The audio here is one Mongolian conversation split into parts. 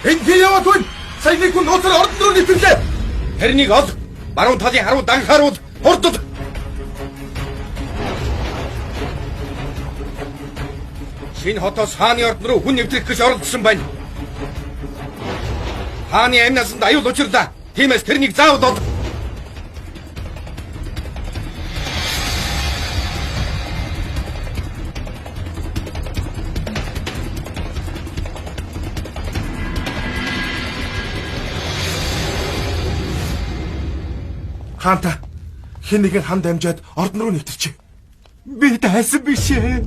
Энд хий яваад байна. Сая нэг хүн нууцаар ордон руу нэвтрлээ. Тэрнийг ол. Баруун талын харуу данхааруул хурдд. Шинэ хотоос хааны ордон руу хүн нэвтрэх гэж оролдсон байна. Хааны амь насанд аюул учирлаа. Тиймээс тэрнийг заавал ол. Хаанта хэн нэгэн хан дамжаад ордон руу нэвтэрчээ. Би тайсан биш ээ.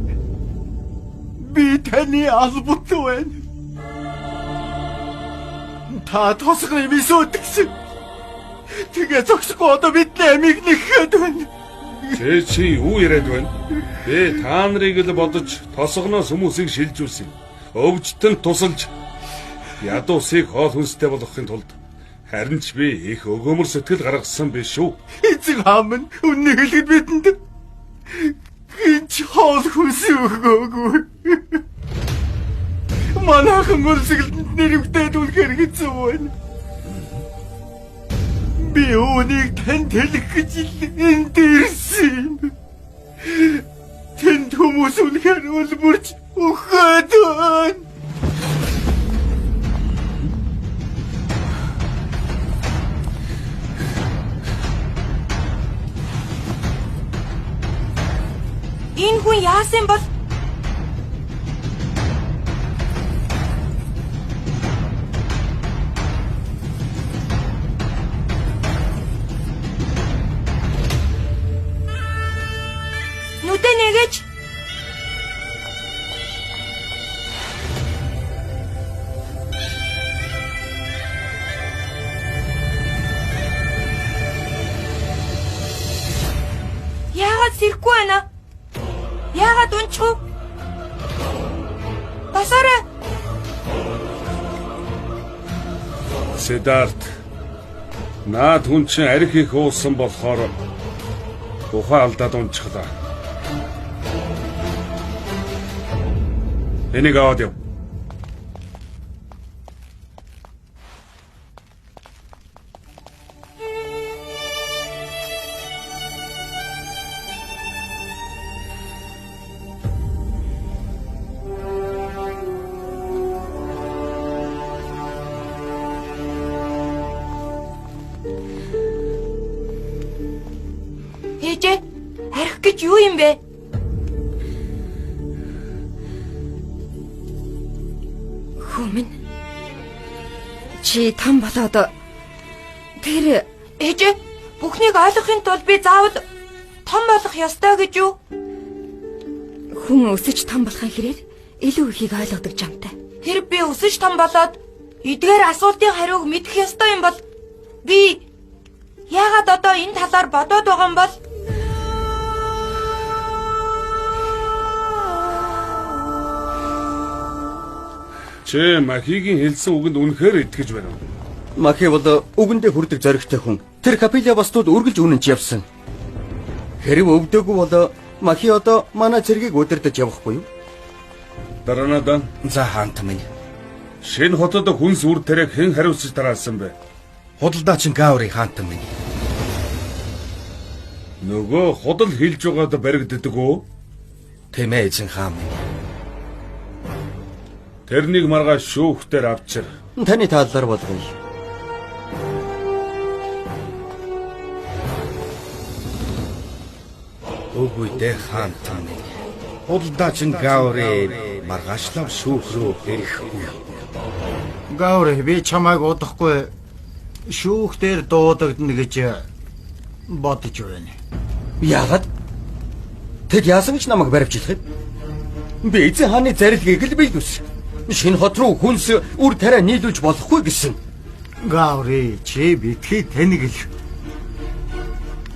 Би таны албатай байна. Та тосгон юм сүйтгэсэн. Тэгээ зогсохгүй одоо бидний амийг нэхээд байна. Чи юу яриад байна? Би та нарыг л бодож тосгоноос хүмүүсийг шилжүүлсэн. Өвчтөнд тусалж ядуусыг хоол хүнстэй болгохын тулд харин ч би их өгөөмөр сэтгэл гаргасан биш үү? Эзэн хаан минь үннийг хэлэхэд бидэнд гинч хоол хүнс өгөөгүй. Манайхан өлсгөлдөнд нэрвдээд үнэхээр хэцүү байна. Би үүнийг танд хэлэх гэж энд ирсэн юм. Тэнд хүмүүс үнэхээр өлмөрч үхээд байна. Энэ хүн яасан бол? Нүдэ нэгэч. Яагаад сэрэхгүй байна? Яагаад унчих вэ? Басаарай. Сидарт, наад хүн чинь арх их уусан болохоор ухаан алдаад унчихлаа. Энийг аваад яв. Ээжээ, арх гэж юу юм бэ? Хүмүүн. Чи там болоод тэр ээжээ, бүхнийг ойлгохын тулд би заавал том болох ёстой гэж юу? Хүн өсөж том болохын хэрээр илүү ихийг ойлгодог жамтай. Хэрэг би өсөж том болоод эдгээр асуултын хариуг мэдэх ёстой юм бол би яагаад одоо энэ талаар бодоод байгаа юм бол? Чи Махигийн хэлсэн үгэнд үнэхээр итгэж байна уу? Махи бол үгэндээ хүрдэг зоригтой хүн. Тэр Капиля бастууд үргэлж үнэнч явсан. Хэрв өвдөөгүй бол Махи одоо манай цэргийг удирдах явахгүй юу? Даранадан. За хаант минь. Шинэ хотод хүнс үр тариаг хэн хариуцаж тараасан бэ? Худалдаачин Гаури хаант минь. Нөгөө худал хэлж байгаад баригддаг үү? Тийм ээ эзэн хаан минь. Тэрнийг маргааш шүүхтэр авчир. Таны тааллаар болгоё. Үгүй дээ хаант минь. Худалдаачин Гаури маргаашлав шүүх рүү ирэхгүй. Гаури, би чамайг удахгүй шүүх дээр дуудагдана гэж бодож байна. Яагаад? Тэд яасан ч намайг баривчлах юм? Би эзэн хааны зарилгийг л биелүүлсэн. Шинэ хот руу хүнс үр тариа нийлүүлж болохгүй гэсэн. Гаури, чи битгий тэнэгэл.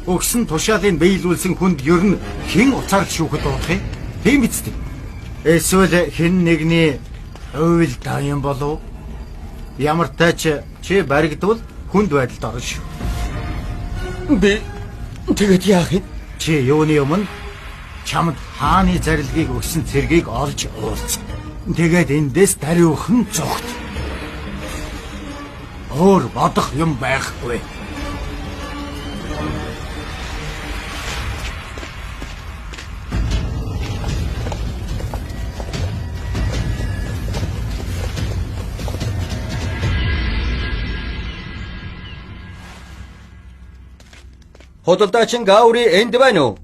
Өгсөн тушаалыг биелүүлсэн хүнд ер нь хэн уцаар шүүхэд дуудах юм? Тийм биз дээ. Эсвэл хэн нэгний уйл даа юм болов? Ямар тач чи баригдвал хүнд байдалд орно шүү. Би тэгэд яах юм? Чи юуны өмнө чамд хааны зарилгийг өгсөн цэргийг олж уулз. Тэгээд эндээс дариухан зогт. Өөр бодох юм байхгүй. Худалдаачин Гаури энд байна уу?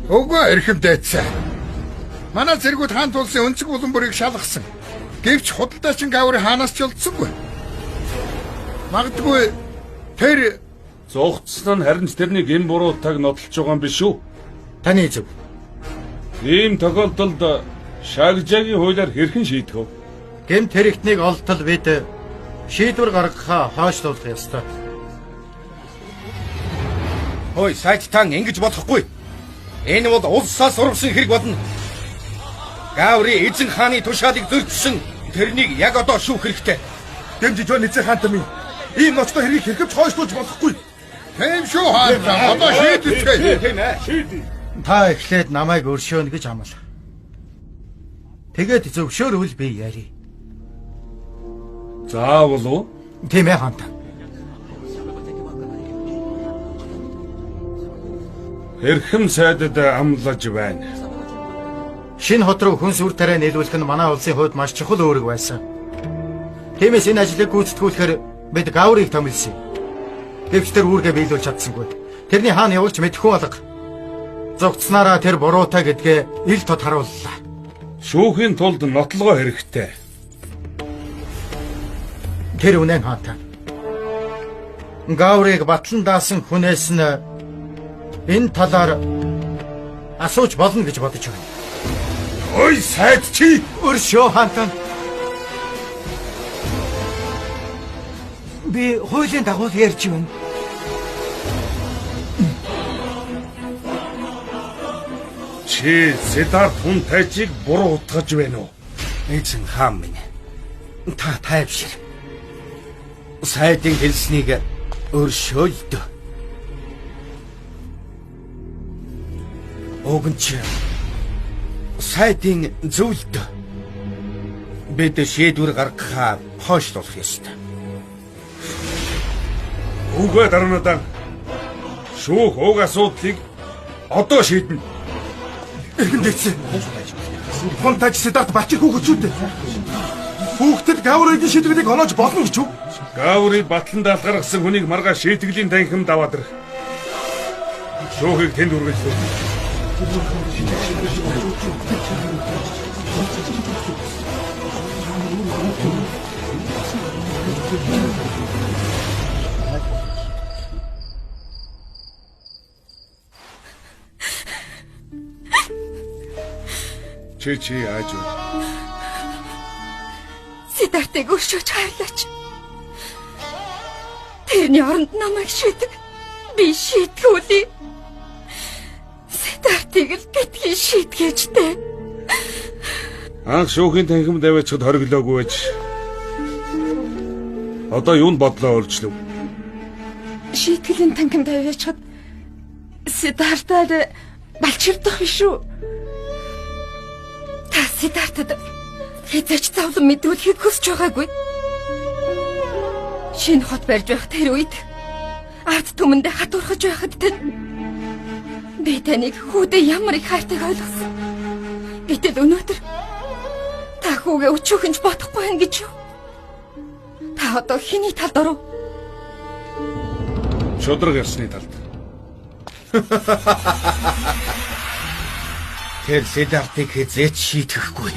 Үгүй эрхэм дээдсээ. Манай зэргүүд хаан тулсын өнцөг булан бүрийг шалгасан. Гэвч худалдаачин Гаури хаанаас ч олдсонгүй. Магадгүй тэр зугтсан нь харин ч тэрний гэм буруутайг нотолж байгаа юм биш үү? Таны зөв. Ийм тохиолдолд Шагжагийн хуулиар хэрхэн шийдэх вэ? Гэмт хэрэгтнийг олтол бид шийдвэр гаргахаа хойшлуулах ёстой. Хөөе, сайттан ингэж болохгүй. Энэ бол улсаас урвсан хэрэг болно. Гаври эзэн хааны тушаалыг зөрчсөн. Тэрнийг яг одоо шүүх хэрэгтэй. Дэмжиж байна эзэн хаантай минь. Ийм ноцтой хэргийг хэрхэвч хойшлуулж болохгүй. Тийм шүү хаантай. Одоо шийдэлцгээе. Тийм ээ. Шийдээ. Та эхлээд намайг өршөөнө гэж амлаа. Тэгээд зөвшөөрвөл би ярий. Заавал уу? Тийм ээ хаантай. Эрхэм сайдад амлаж байна. Шинэ хот руу хүнс үр тариа нийлүүлэх нь манай улсын хувьд маш чухал үүрэг байсан. Тиймээс энэ ажлыг гүйцэтгүүлэхээр бид Гаурыг томилсон юм. Гэвч тэр үүргээ биелүүлж чадсангүй. Тэрний хаана явуулж мэдэхгүй алга. Зугтсанараа тэр буруутай гэдгээ ил тод харууллаа. Шүүхийн тулд нотлогоо хэрэгтэй. Тэр үнэн хаантай. Гаурыг батлан даасан хүнээс нь энэ талаар асууж болно гэж бодож байна. Ой сайд чи өршөө хаантай. Би хуулийн дагуу ярьж байна. Чи Сидарт хүн тайчийг буруу утгаж байна уу? Эзэн хаан минь. Та тайвшир. Сайдын хэлснийг өршөөлдөө. Уг нь ч сайдын зөвлөлд бид шийдвэр гаргахаа хойшлуулах ёстой. Үгүй даранадан. Шүүх уг асуудлыг одоо шийднэ. Эрхэм дээдсээ. Хунтаж Сидарт Бачир хүүхэд шүү дээ. Хүүхдэд Гавригийн шийдвэрийг оноож болно гэж үү? Гаври батлан даалт гаргасан хүнийг маргааш шийтгэлийн танхимд аваад ирэх. Шүүхийг тэнд үргэлжлүүл. Чи яаж вэ? Сидартыг өршөөж хайрлаач. Тэрний оронд намайг шийдэг. Би шийтгүүлье. Сидартыг л битгий шийтгээч дээ. Анх шүүхийн танхимд аваачхад хориглоогүй байж. Одоо юунд бодлоо өөрчлөв? Шийтгэлийн танхимд аваачхад Сидартад балчирдах биш үү? Та Сидартад хэзээ ч зовлон мэдрүүлэхийг хүсэж байгаагүй. Шинэ хот барьж байх тэр үед ард түмэндээ хатуурхаж байхад тань би таныг хүүдээ ямар их хайртайг ойлгосон. Гэтэл өнөөдөр та хүүгээ өчүүхэн ч бодохгүй байна гэж юу? Та одоо хэний талд оров? Шудраг ёсны талд. Тэр Сидартыг хэзээ ч шийтгэхгүй.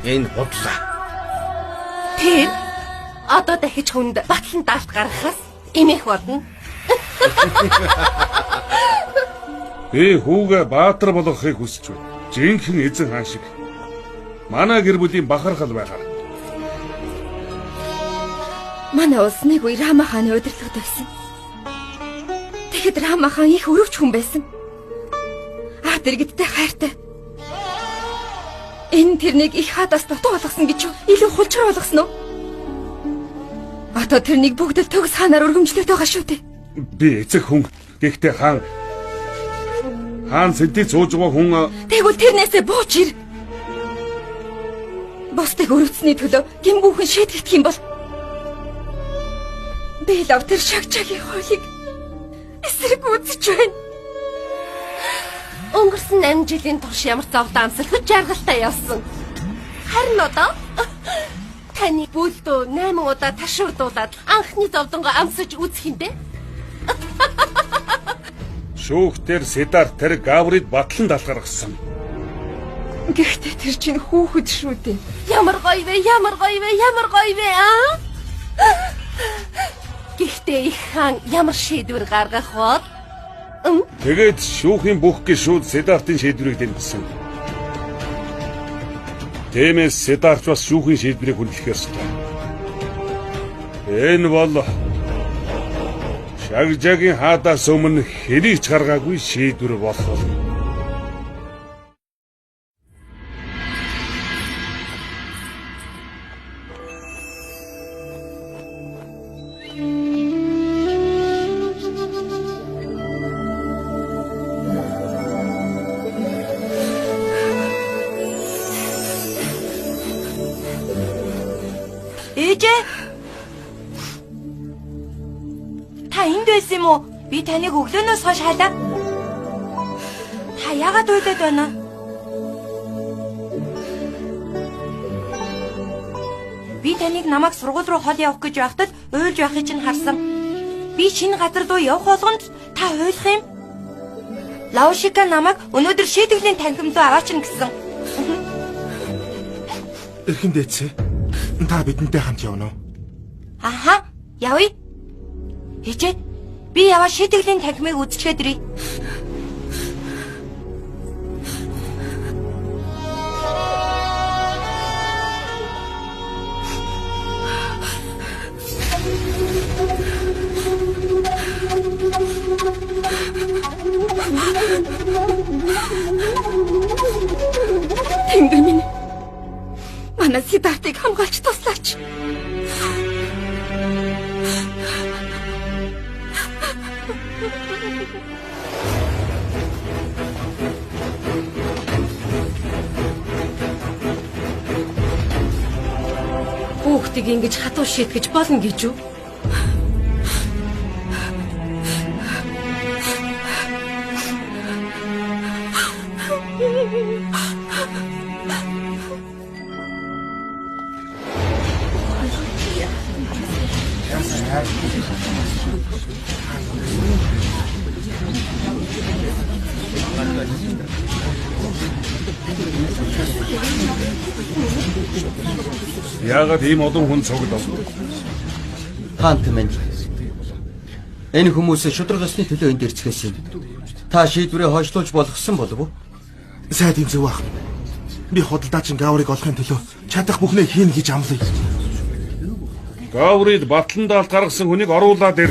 Энэ худлаа. Тэр одоо дахиж хүнд батлан даалт гаргахаас эмээх болно. Би хүүгээ баатар болгохыг хүсэж байна. Жинхэнэ эзэн хаан шиг. Манай гэр бүлийн бахархал байгаа. Манай улс нэг үе Рама хааны удирдлагад байсан. Тэгэхэд Рама хаан их өрөвч хүн байсан. Ард иргэдтэй хайртай. Энэ тэрнийг их хадаас дутуу болгосон гэж юу? Илүү хулчраа болгосон уу? Одоо тэрнийг бүгд л төгс хаанаар өргөмжлөд байгаа шүү дээ. Би эцэг хүн. Гэхдээ хаан сэнтий сууж байгаа хүн Тэгвэл тэрнээсээ бууч ир. Бусдыг өрөвдсөний төлөө гэмгүүхэн шийтгэх юм бол би лав тэр шагчагийн хойлыг эсрэг үзэж байна. Өнгөрсөн 8 жилийн турш ямар зовлон амсалгүй жаргалтай явсан. Харин одоо таны бүлдөө 8 удаа ташуурдуулаад анхны зовлонгоо амсаж үзэх юм дээ. Шүүхтэр Сидарт тэр Гаврид батлан далгаргасан. Гэхдээ тэр чинь хүүхэд шүү дээ. Ямар гоё вэ? Ямар гоё вэ? Ямар гоё вэ? Аа? Гэхдээ их хаан ямар шийдвэр гаргах вэ? Тэгээд шүүхийн бүх гишүүд Сидартын шийдвэрийг дэмжсэн. Тиймээс Сидарт бас шүүхийн шийдвэрийг хүндлэх ёстой. Энэ бол Шагжагийн хаадаас өмнө хэний ч гаргаагүй шийдвэр болох болно. Ээжээ. Та энд байсан юм уу? Би таныг өглөөнөөс хойш хайлаа. Та яагаад уйлаад байна? Би таныг намайг сургууль руу хол явах гэж байхдаа уйлж байхыг чинь харсан. Би шинэ газар руу явах болгонд та уйлах юм. Лаушика намайг өнөөдөр шийтгэлийн танхим руу аваачна гэсэн. Эрхэм дээдсээ. Та бидэнтэй хамт явна уу? Аха, явъя. Ээжээ, би яваа шийтгэлийн танхимыг үзчихэд ирье. Тэнгэр минь, манай Сидартыг хамгаалж туслаач. Хүүхдийг ингэж хатуу шийтгэж болно гэж үү? Яагаад ийм олон хүн цуглав? Хаант минь. Энэ хүмүүс шударга ёсны төлөө энд ирцгээсэн юм. Та шийдвэрээ хойшлуулж болгосон болов уу? Сайд юм зөв ах. Би худалдаачин Гаврыг олохын төлөө чадах бүхнээ хийнэ гэж амлая. Гаврид батлан даалт гаргасан хүнийг оруулаад ир.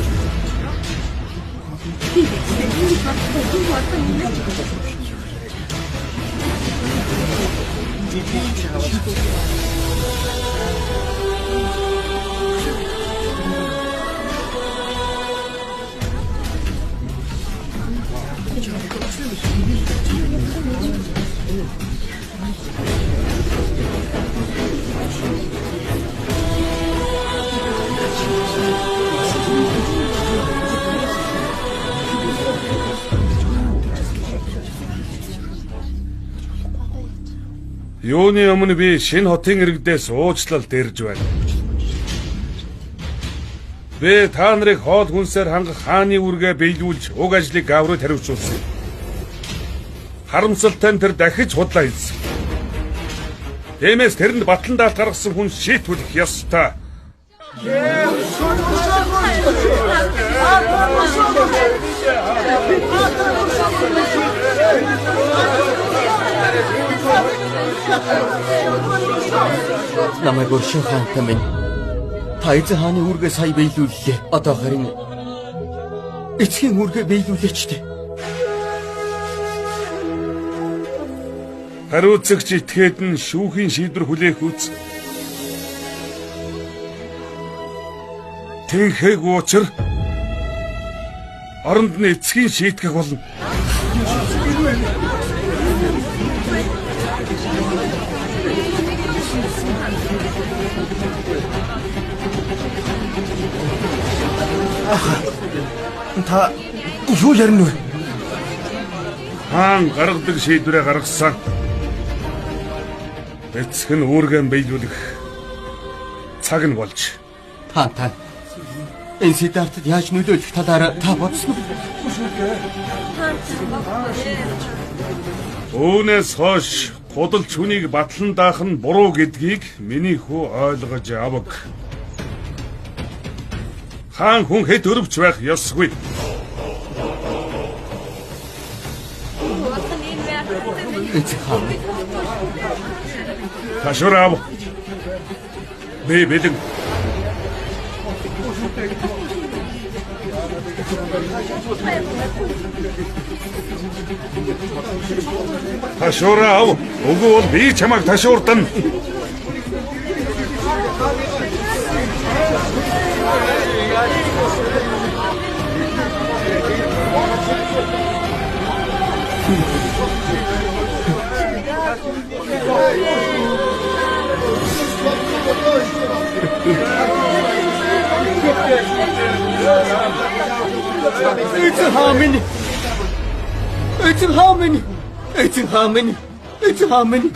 Юуны өмнө би шинэ хотын иргэдээс уучлалт ирж байна. Би та нарыг хоол хүнсээр хангах хааны үүргээ биелүүлж уг ажлыг Гаврид хариуцуулсан. Харамсалтай нь тэр дахиж худлаа хийсэн. Тиймээс тэрэнд батлан даалт гаргасан хүн шийтгүүлэх ёстой. Намайг өршин хаантай минь. Та эзэн хааны үүргээ сая биелүүллээ. Одоо харин эцгийн үүргээ биелүүлээч дээ. Хариуцагч итгээд нь шүүхийн шийдвэр хүлээх үз. Тэнхээгүй учир оронд нь эцгийн шийтгэх болно. Та юу ярина вэ? Хаан гаргадаг шийдвэрээ гаргасан. Эцэг нь үүргэн биелүүлэх цаг нь болж. Хаан энэ Сиддартад яаж нөлөөлөх талаар та бодсон уу? Үүнээс хойш худалч хүнийг батлан даах нь буруу гэдгийг миний хүү ойлгож аваг. Хаан хүн хэд өрөвч байх ёсгүй. Эцэг хаан. Ташуурав. Би бэлэн. Ташуурав. Үгүй бол би чамайг ташуурдана. Эцэг хаан минь. Эцэг хаан минь. Эцэг хаан минь. Эцэг хаан минь.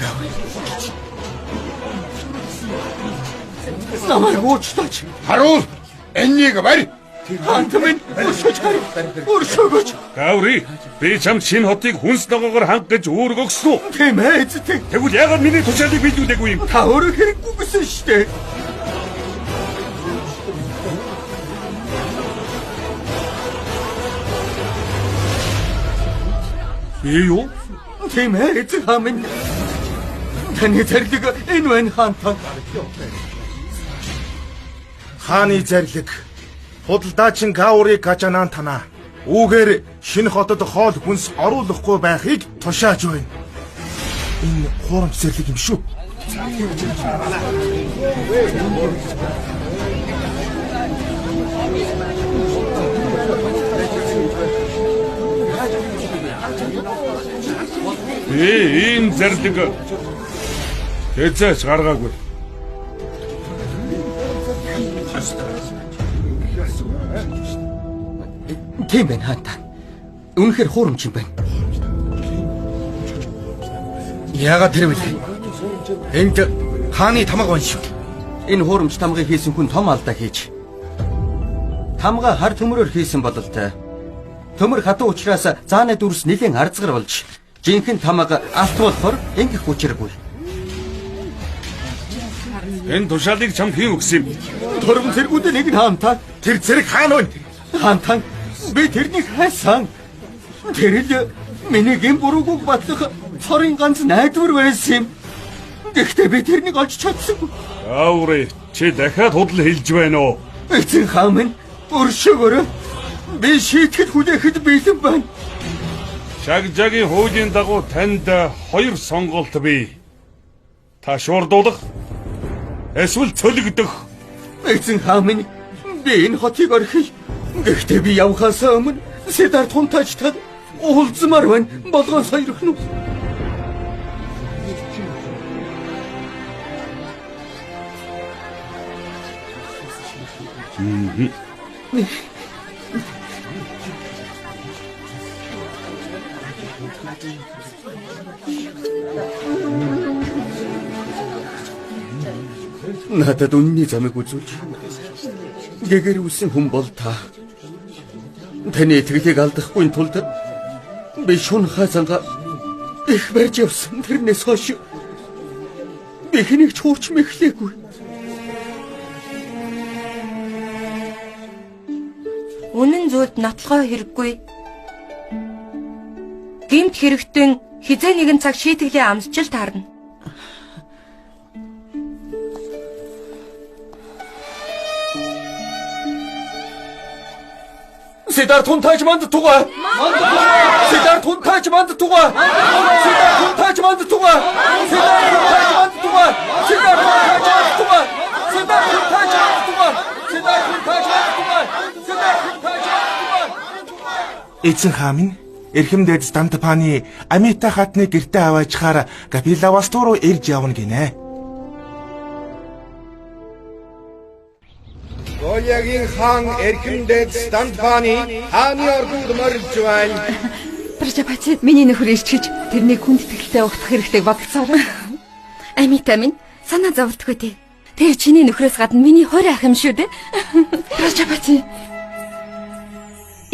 Намайг уучлаач. Харуул. Эннийг барь. Хаант минь өршөөж харь. Өршөөгөөч. Гаври, би чамд шинэ хотыг хүнс ногоогоор ханга гэж үүрэг өгсөн үү? Тийм ээ, эцэг. Тэгвэл яагаад миний тушаалыг биелүүлээгүй юм? Та өөрөө хэрэггүй гэсэн шүү дээ. Би юу? Тийм ээ, эцэг хаан минь. Таны зарлиг энэ байна хаан та. Хааны зарлиг. Худалдаачин Гаури Гажанан танаа. Үүгээр шинэ хотод хоол хүнс оруулахгүй байхыг тушааж байна. Энэ хуурамч зарлиг юм шүү. Би ийм зарлиг хэзээ ч гаргаагүй. Тийм байна хаан та. Үнэхээр хуурамч юм байна. Яагаад тэр вэ? Энд хааны тамга байна шүү. Энэ хуурамч тамгыг хийсэн хүн том алдаа хийж. Тамга хар төмөрөөр хийсэн бололтой. Төмөр хатуу учраас зааны дүрс нэлээн арзгар болж жинхэнэ тамга алт болохоор ингэх учиргүй. Энэ тушаалыг чамд хэн өгсөн юм? Дөрвөн цэргүүдийн нэг нь хаан та. Тэр зэрэг хаан байна. Хаан та би тэрнийг хайсан. Тэр л миний гэм буруугүйг батлах цорын ганц найдвар байсан юм. Гэхдээ би тэрнийг олж чадсангүй. Гаври, чи дахиад худал хэлж байна уу? Эцэг хаан минь өршөөгөөрэй. Би шийтгэл хүлээхэд бэлэн байна. Шагжагийн хуулийн дагуу танд хоёр сонголт бий. Ташуурдуулах эсвэл цөлөгдөх. Эзэн хаан минь би энэ хотыг орхиё. Гэхдээ би явхаас өмнө Сидарт хунтаажтад уулзмаар байна. Болгоон сойрох нь. Надад үнний замыг үзүүлж гэгэр үсэн хүн бол та. Таны итгэлийг алдахгүй тулд би шүн хазанга их барьж явсан. Тэрнээс хойш би хэнийг ч хуурч мэхлээгүй. Үнэн зүйлд нотлогоо хэрэггүй. Гэмт хэрэгтэн хизээ нэгэн цаг шийтгэлээ амсч л таарна. Сидарт хунтааж манд тугаа. Сидарт хунтааж манд тугаа. Сидарт хунтааж манд тугаа. Сидарт хунтааж манд тугаа. Сидарт хунтааж манд тугаа. Сидарт хунтааж манд тугаа. Сидарт хунтааж манд тугаа. Сидарт хунтааж манд тугаа. Эзэн хаан минь эрхэм дээд Дантапаны Амита хатны гэртээ аваажхаар Капилавасту руу ирж явна гинэ. Колягийн хаан эрхэмдээд Стандфани хааны ордууд морилж байна. Пражапати миний нөхөр ирчихэж тэрнийг хүндэтгэлтэй угтах хэрэгтэйг бодгцоор. Амита минь санаа зовлтгүй дээ. Тэр чиний нөхрөөс гадна миний 20 ах юм шүү дээ. Пражапати.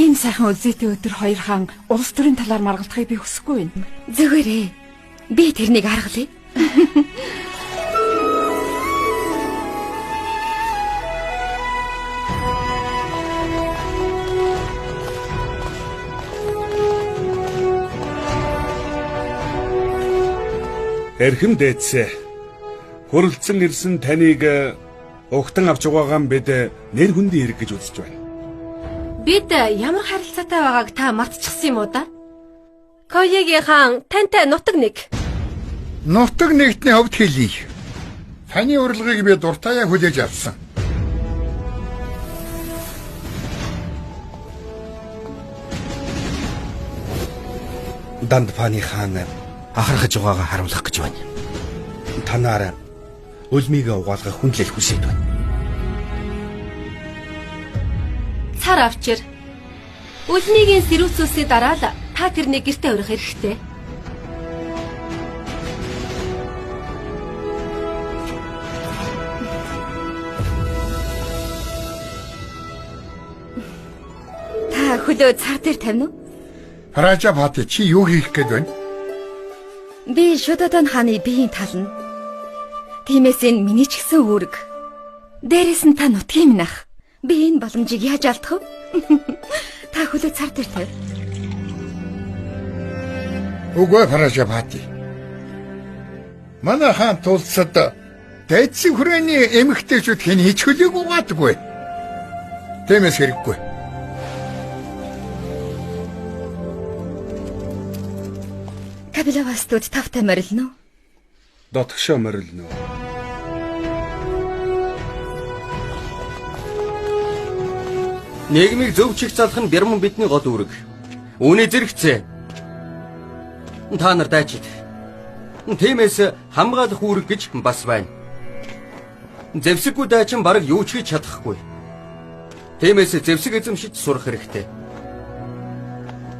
Энэ сайхан үлзээтэй өдөр хоёр хаан улс төрийн талаар маргалдахыг би хүсэхгүй байна. Зүгээрээ. Би тэрнийг аргалъя. Эрхэм дээдсээ. Хүрэлцэн ирсэн таныг угтан авч угаагаан бид нэр хүндийн хэрэг гэж үзэж байна. Бид ямар харилцаатай байгааг та мартчихсан юм уу да? Коегийн хаан тантай нутаг нэг. Нутаг нэгтний хувьд хэлье. Таны урилгыг би дуртаяа хүлээж авсан. Дандпаны хаан ахархаж байгаагаа харуулах гэж байна. Танаар өлмийг угаалгах хүндлэл хүсэж байна. Цар авчир. Өлмигийн сэрүүцүүлсний дараа л та тэрнийг гэртээ урих хэрэгтэй. Та хөлөө цар дээр тавина уу? Ражапати чи юу хийх гээд байна? Би Шудатан хааны биеийн тална. Тиймээс энэ миний ч гэсэн үүрэг. Дээрээс нь та нутгийн минь ах. Би энэ боломжийг яаж алдах вэ? Та хөлөө цар дээр тавь. Үгүй Пражапати. Манай хаан тулцад дайцсан хүрээний эмэгтэйчүүд хэн ч хөлийг угаадаггүй. Тиймээс хэрэггүй. Кабилавастууд тавтай морилно уу? Дотгошоо морилно. Нийгмийг зөв чиг залах нь бярман бидний гол үүрэг. Үүний зэрэгцээ. Та нар дайчид. Тиймээс хамгаалах үүрэг гэж бас байна. Зэвсэггүй дайчин бараг юу ч хийж чадахгүй. Тиймээс зэвсэг эзэмшиж сурах хэрэгтэй.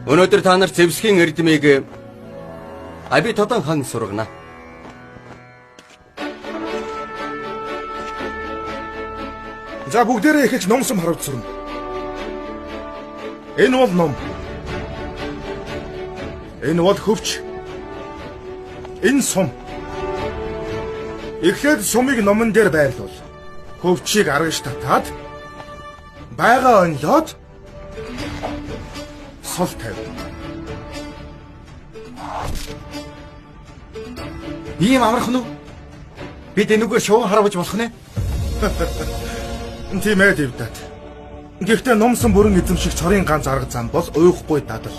Өнөөдөр та нар зэвсгийн эрдмийг Аби Тодан хан сургана. За бүгдээрээ эхэлж номсон харуулж сурна. Энэ бол ном. Энэ бол хөвч. Энэ сум. Эхлээд сумыг номон дээр байрлуул. Хөвчийг аргаж татаад байгаа онилоод сул тавь. Ийм амархан уу? Бид энэгээр шувуу харавж болох нэ? Тийм ээ, Дэвдат. Гэхдээ номсон бүрэн эзэмших цорын ганц арга зам бол уйхгүй дадал.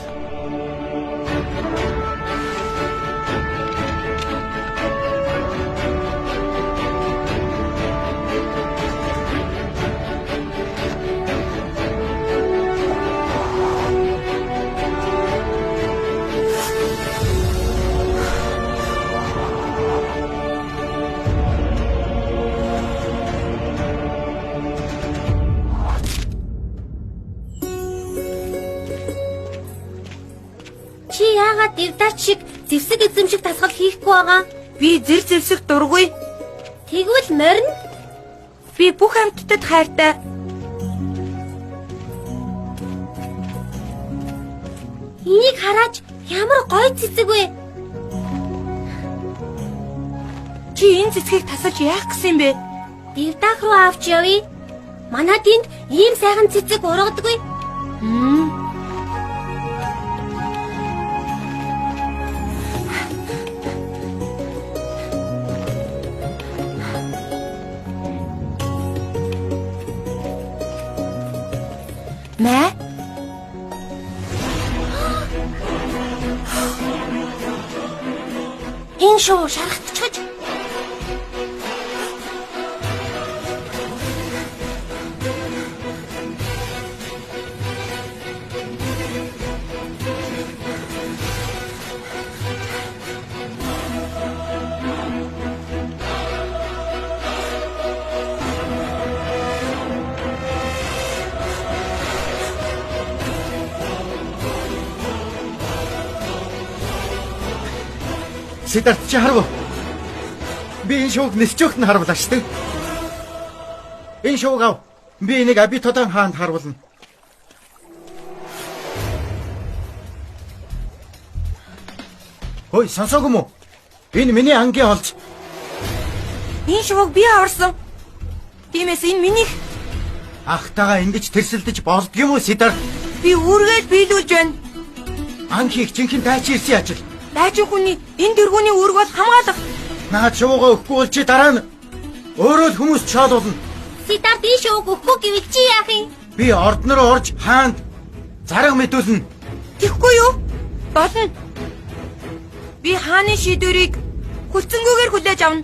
Чи яагаад Дэвдач шиг зэвсэг эзэмших дасгал хийхгүй байгаа? Би зэр зэвсэг дургүй. Тэгвэл морин. Би бүх амьтдад хайртай. Энийг хараач ямар гоё цэцэг вэ? Чи энэ цэцгийг тасалж яах гэсэн юм бэ? Дэвдах руу авч явъя. Манай тэнд ийм сайхан цэцэг ургадаггүй. Мэ? Энэ шувуу шархтчихж. Сидарт чи харав. Би энэ шувууг нисчөөхт нь харуулаа шүү дээ. Энэ шувууг ав. Би энийг Абитодан хаанд харуулна. Хөөе, сонсоогүй юм уу? Энэ миний ангийн холз. Энэ шувууг би аварсан. Тиймээс энэ минийх. Ахтайгаа ингэж тэрсэлдэж болдго юм уу, Сидарт? Би үүргээл биелүүлж байна. Анхийг жинхэнэ дайчин ирсэн ажил. Дайчин хүний энэ дэргүүний үүрэг бол хамгаалах. Наад шувуугаа өгөхгүй бол чи дараа нь өөрөө л хүмүүст шоолуулна. Сидарт энэ шувууг өгөхгүй гэвэл чи яах юм? Би ордон руу орж хаанд зарга мэдүүлнэ. Тэгэхгүй юу? Болно. Би хааны шийдвэрийг хүлцэнгүүгээр хүлээж авна.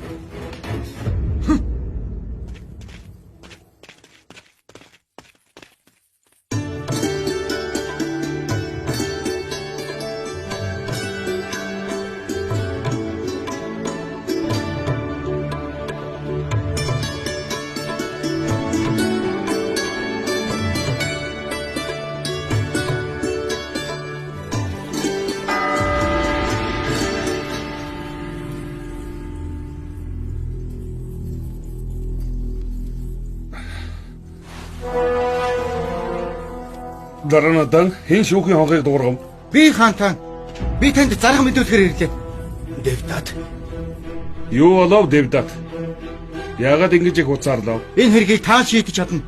Дараанадан хэн шүүхийн хонхыг дуугаргав? Би хаантан. Би танд зарга мэдүүлэхээр ирлээ. Дэвдат. Юу болов Дэвдат? Яагаад ингэж их уцаарлав? Энэ хэргийг та шийдэж чадна.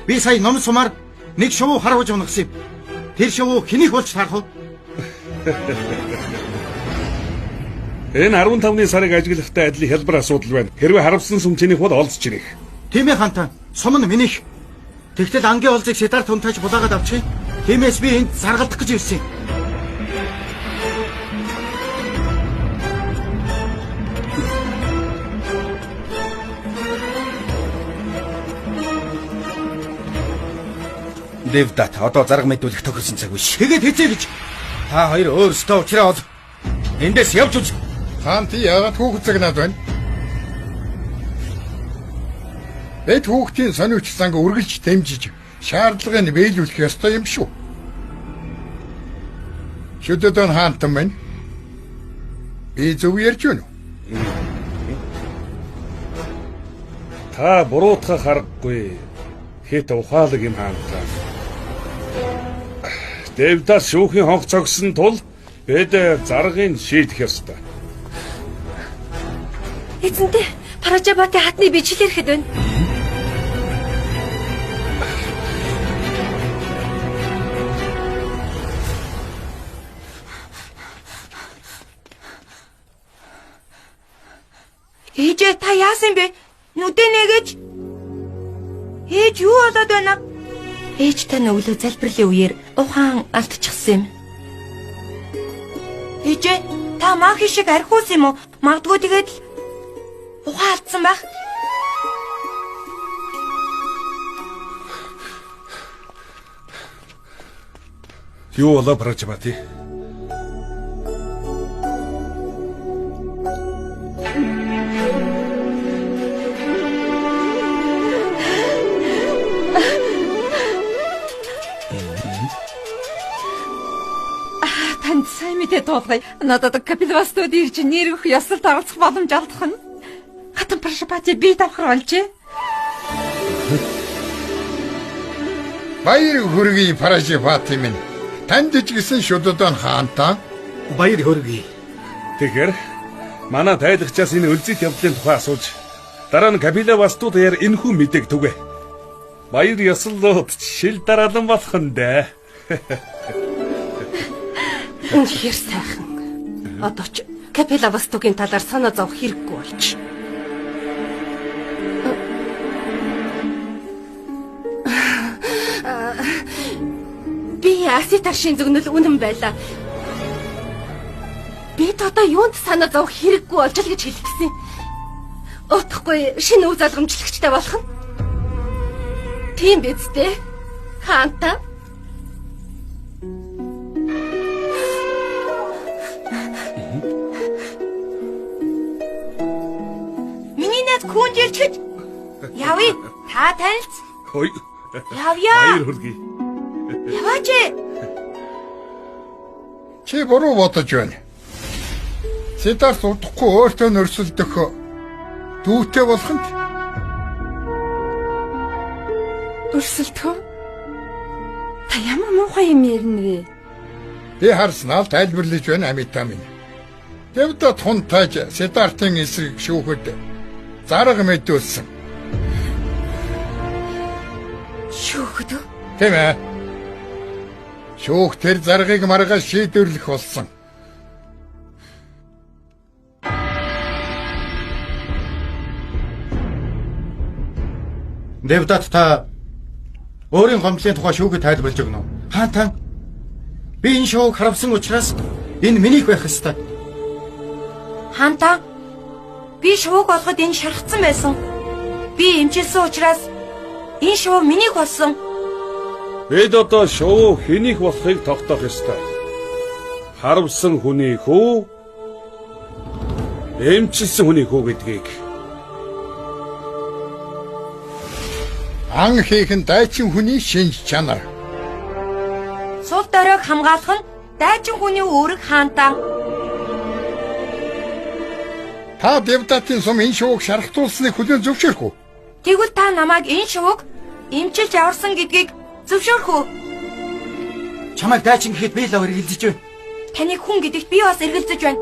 Би сая ном сумаар нэг шувуу харуулж унагсан юм. Тэр шувуу хэнийх болж таарах вэ? Энэ 15-ны сарыг ажиглахтай адил хялбар асуудал байна. Хэрвээ харавсан сум чинийх бол олз чинийх. Тийм ээ хаантан. Сум нь минийх. Тэгтэл ангийн олзыг Сидарт унтааж булаагаад авчих. Тиймээс би энд заргалдах гэж ирсэн юм. Дэвдат одоо зарга мэдүүлэх тохирсон цаг биш. Тэгээд хэзээ гэж. Та хоёр өөрсдөө уучраа ол. Эндээс явж үз. Хаан тий яагаад хүүхэд загнаад байна? Бид хүүхдийн сониуч занг үргэлж дэмжиж шаардлагыг биелүүлэх ёстой юм шүү. Шүдэдэн хаантан минь. Би зөв ярьж байна уу? Та буруутгах аргагүй. Хэт ухаалаг юм хаантаа. Дэвдас шүүхийн хонх цогсон тул бид заргыг шийдэх ёстой. Эзэнтэй Паражабати хатны бичлэр ирэхэд байна. Ээжээ та яасан бэ? Нүдэ нээгэж. Ээж юу болоод байна? Ээж тань өглөө залбирлын үеэр ухаан алдчихсан юм. Ээжээ та маахи шиг архиус юм уу? Магадгүй тэгээд л ухаан алдсан байх. Юу болоо Паражабати? Танд сайн мэдээ туулгая. Надад Капилвастууд ирж нэр өгөх ёслолд оролцох боломж алдах нь. Хатан Парашапати бие давхар болжээ. Баяр хүргэе Паражипати минь. Танд ч гэсэн шүдэдэн хаантаа. Баяр хүргэе. Тэгэхээр манай тайлагчаас энэ өлзийт явдлын тухай асууж дараа нь Капилавастууд яар энэхүү мэдээг түгэ. Баяр ёслолууд шил дараалан болох нь дээ. Үнэхээр сайхан. Одоо ч Капилавастугийн талаар санаа зовох хэрэггүй болж. Би Аситаршийн зөгнөл үнэн байлаа. Бид одоо юунд санаа зовох хэрэггүй болж л гэж хэлэх гэсэн. Утгагүй шинэ үе залгамжлагчтай болох нь. Тийм биз дээ. Хаанта. Миний найз күнжилчхэд явъя. Та танилц. Хой. Явъя. Баяр хүргэе. Яваач. Чи буруу бодож байна. Сидарт удахгүй өөртөө нөрсөлдөх дүүтэй болох нь. Өрсөлдөх үү? Та ямар муухай юм ярина вэ? Би харснаа л тайлбарлаж байна, Амита минь. Девдат хунтайж Сидартын эсрэг шүүхэд зарга мэдүүлсэн. Шүүхэд үү? Тийм ээ. Шүүх тэр заргыг маргааш шийдвэрлэх болсон. Девдат, та өөрийн гомдлын тухай шүүхэд тайлбарлаж өгнө үү? Хаан тан, би энэ шоуг харавсан учраас энэ минийх байх ёстой. Хаан тан, би шувууг олоход энэ шархацсан байсан. Би эмчилсэн учраас энэ шувуу минийх болсон. Бид одоо шувуу хэнийх болохыг тогтоох ёстой. Харавсан хүнийх үү? Эмчилсэн хүнийх үү гэдгийг. Ан хийх нь дайчин хүний шинж чанар. Сул доройг хамгаалах нь дайчин хүний үүрэг, хаан тан. Та Девдатын сум энэ шувууг шархтуулсныг хүлээн зөвшөөрөх үү? Тэгвэл та намайг энэ шувууг эмчилж аварсан гэдгийг зөвшөөрөх үү? Чамайг дайчин гэхэд би л эргэлзэж байна. Таныг хүн гэдэгт би бас эргэлзэж байна.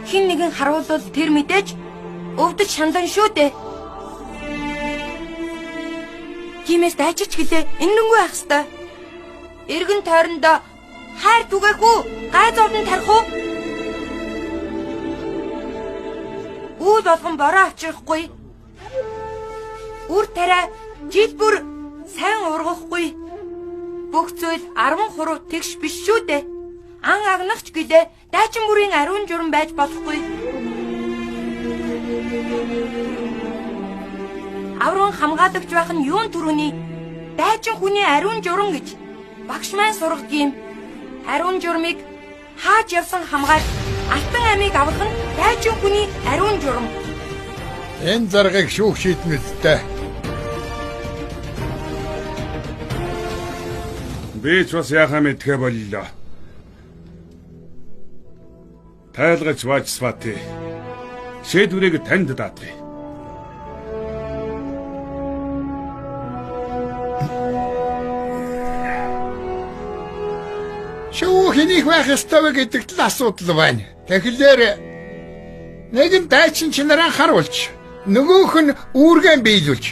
Хэн нэгэн харуулвал тэр мэдээж өвдөж шандан шүү дээ. Тиймээс дайчилч гэлээ энэнгүй байх ёстой. Эргэн тойрондоо хайр түгээх үү? Гай зовлон тарих уу? Үйл болгон бороо авчрахгүй. Үр тариа жил бүр сайн ургахгүй. Бүх зүйл 10 хуруу тэгш биш шүү дээ. Ан агнахч гэлээ дайчин бүрийн ариун журам байж болохгүй. Аврын хамгаалагч байх нь юун түрүүний дайчин хүний ариун журам гэж багш маань сургадаг юм. Ариун журмыг хааж явсан хамгаалт алтан амийг аврах нь дайчин хүний ариун журам. Энэ заргыг шүүх шийднэ үстэй. Би ч бас яхаа мэдхэ боллоо. Тайлгач Вачсвати. Шийдвэрийг танд даатгая. Шүүх хэнийх байх ёстой вэ гэдэгт л асуудал байна. Тэгэхээр нэг нь дайчин чанараа харуулж, нөгөөх нь үүргээ биелүүлж.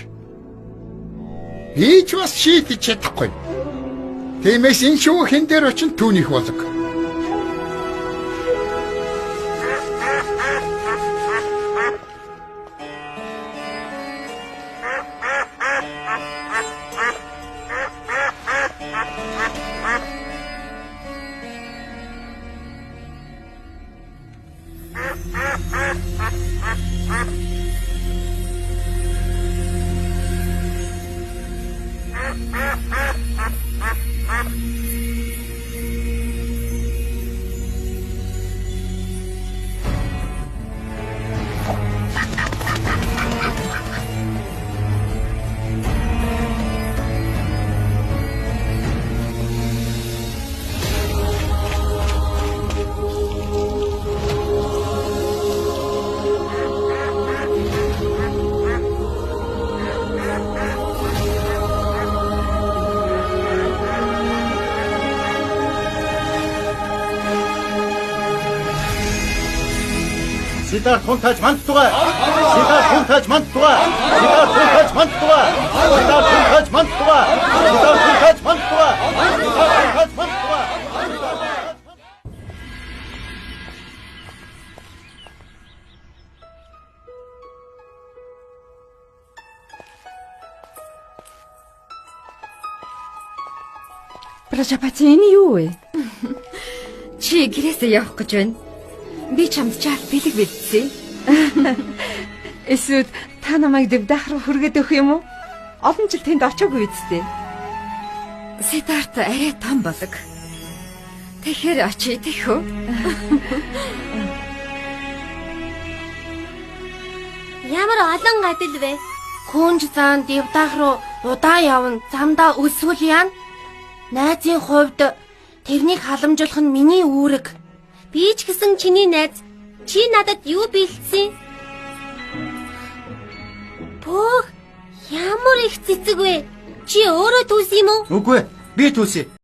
Би ч бас шийдэж чадахгүй. Тиймээс энэ шүүх хэн дээр очин түүнийх болог. Сидарт хунтаж манд тугай. Сидарт хунтаж манд тугай. Сидарт хунтаж манд тугай. Сидарт хунтаж манд тугай. Сидарт хунтаж манд тугай. Сидарт хунтаж манд тугай. Пражапати, энэ юу вэ? Чи гэрээсээ явах гэж байна. Би чамд чаал бэлэг бэлдсэн. Эсвэл та намайг Девдах руу хүргээд өгөх юм уу? Олон жил тэнд очоогүй үсттэй. Сидарт арай том болог. Тэгэхээр очие тэхүү. Ямар олон гадил вэ? Хүнж заан Девдах руу удаан явна. Замдаа өсвөл яана. Найзын хувьд тэрнийг халамжуулах нь миний үүрэг. Би ч гэсэн чиний найз. Чи надад юу бэлдсэн? Бөөх, ямар их цэцэг вэ? Чи өөрөө түүсэн юм уу? Үгүй ээ, би түүсэн.